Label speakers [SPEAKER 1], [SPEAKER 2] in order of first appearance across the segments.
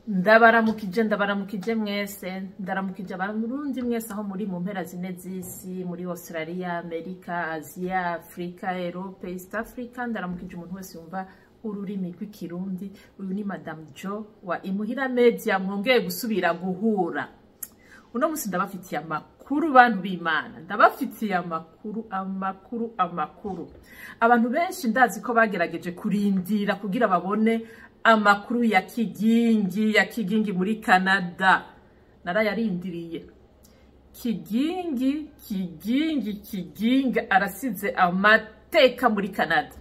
[SPEAKER 1] Ndabaramukije, ndabaramukije mwese, ndaramukije abarundi mwese aho muri mu mpera zine z'isi, muri Australia, Amerika, Asia, Afrika, Europe, East Africa. Ndaramukije umuntu wese yumva ururimi rw'ikirundi. Uyu ni Madame Jo wa Imuhira Media, mwongeye gusubira guhura. Uno musi ndabafitiye amakuru, bantu b'Imana, ndabafitiye amakuru, amakuru, amakuru. Abantu benshi ndazi ko bagerageje kurindira kugira babone amakuru ya Kigingi, ya Kigingi muri Canada. Narayarindiriye. Kigingi, Kigingi, Kigingi arasize amateka muri Canada.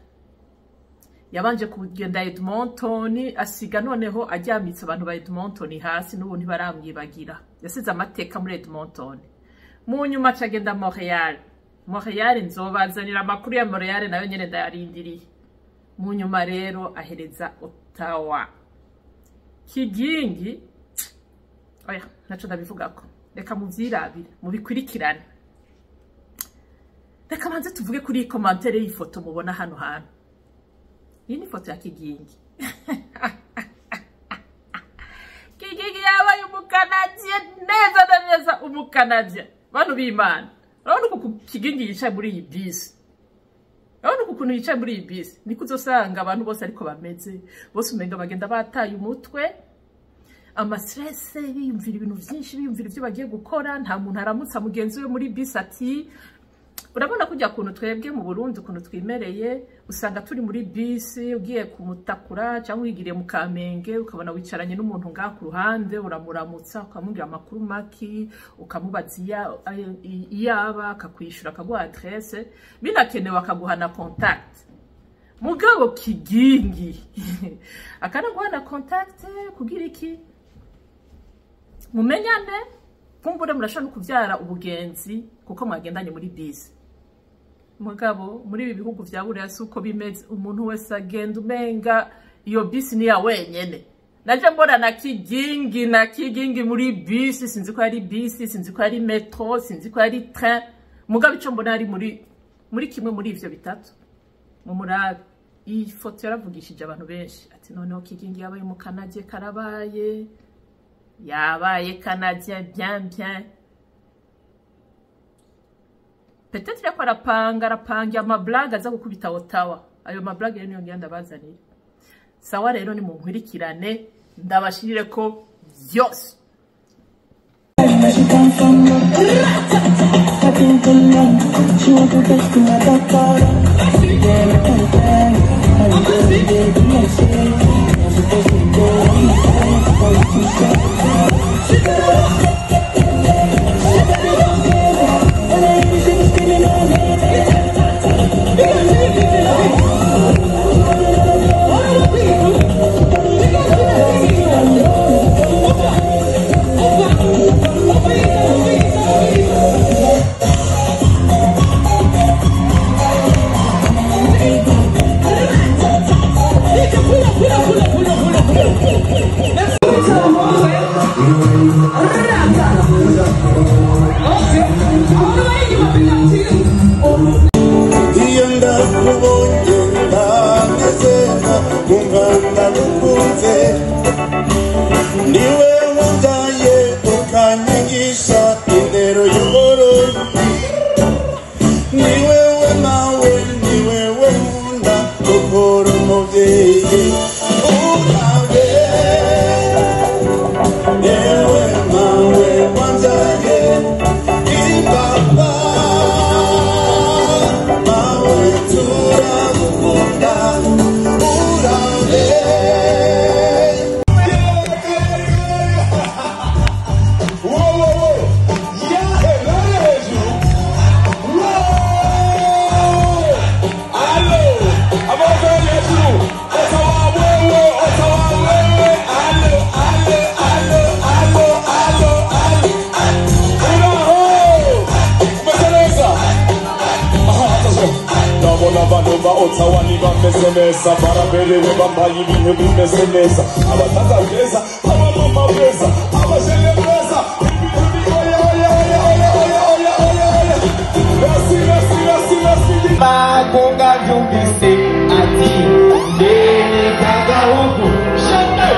[SPEAKER 1] Yabanje kugenda Edmonton, asiga noneho ajyamitse abantu ba Edmonton hasi, n'ubu ntibaramwibagira. Yasize amateka muri Edmonton. Mu nyuma acagenda Montreal. Montreal nzobazanira amakuru ya Montreal, nayo nyene ndayarindiriye. Mu nyuma rero ahereza Ottawa. Kigingi, oya, naco ndabivugako. Reka muvyirabire, mubikurikirane. Reka banze tuvuge kuri iyi commentaire y'ifoto mubona hano hantu. Iyi ni ifoto ya Kigingi. Kigingi yabaye umukanadien neza na neza, umukanadien. Bantu b'Imana, urabona uku Kigingi yicaye muri iyi bisi. Urabona uku kuntu yicaye muri iyi bisi. Niko uzosanga abantu bose ariko bameze. Bose umenga bagenda bataye umutwe. Ama stress, biyumvira ibintu vyinshi, biyumvira ivyo bagiye gukora. Nta muntu aramutsa mugenzi we muri bisi ati urabona kujya kuntu twebwe mu Burundi ukuntu twimereye, usanga turi muri bisi ugiye kumutakura cyangwa wigiriye mu Kamenge, ukabona wicaranye n'umuntu ngaha ku ruhande, uramuramutsa ukamubwira amakuru maki, ukamubaza iyaba, akakwishura, akaguha adresse, binakenewe akaguha na contact. Mugabo Kigingi akanaguha na contact kugira iki? Mumenyane, kumbure murashobora no kuvyara ubugenzi kuko mwagendanye muri bisi. Mugabo muri ibi bihugu vya Buraya si uko bimeze, umuntu wese agenda umenga iyo bisi ni ya wenyene. Naje mbona na Kigingi, na Kigingi muri bisi, sinzi ko ari bisi, sinzi ko ari metro, sinzi ko ari train. Mugabo ico mbona ari muri kimwe muri ivyo bitatu. Mu murabe iyi foto yaravugishije abantu benshi, ati noneho Kigingi yabaye umukanadien, karabaye, yabaye canadien bien bien. Peut-être ko arapanga, arapanga amablague aza gukubita Ottawa. Ayo mablague rero niyo ngira ndabazanira. Sawa rero ni munkurikirane ndabashirire ko byose.
[SPEAKER 2] Iyo ndakubonye ndanezerwa, nkumva ndagukunze. Niwe wambyaye ukanyigisha indero y'Uburundi. Ni wewe mawe, ni wewe nkunda, kuko uri umuvyeyi. Urabe yewe mawe wambyaye, ibaba mawe turagukunda. Urabe.
[SPEAKER 3] Ndabona abantu ba Ottawa ntibameze neza, baraberewe bambaye ibintu bimeze neza, abataza beza, abamama beza, abajene beza, ibintu ni oya oya oya oya oya oya oya oya. Merci, merci, merci, merci.
[SPEAKER 4] Bakonga byumvise ati ndebe kagahugu shate.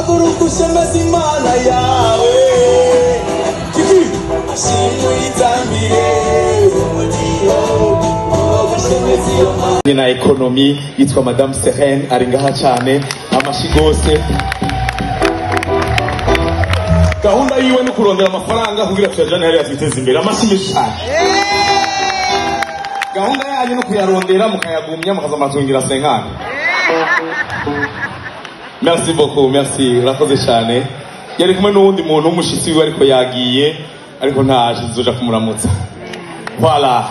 [SPEAKER 4] Haguruka ushemeze Imana yawe. Kiki ashimwe uyitambire umudiho wo gushemeza iyo Mana.
[SPEAKER 3] Na économie yitwa Madame Serene ari ngaha cyane, amashi gose. Gahunda yiwe ni kurondera amafaranga kugira tuyajane hariya twiteze imbere. Amashi menshi cyane. Gahunda yanyu ni kuyarondera mukayagumya mukazamutungira senkani. Merci beaucoup, merci, urakoze cyane. Yari kumwe n'uwundi muntu w'umushitsi wiwe, ariko yagiye, ariko ntaje, tuzoja kumuramutsa. Voilà.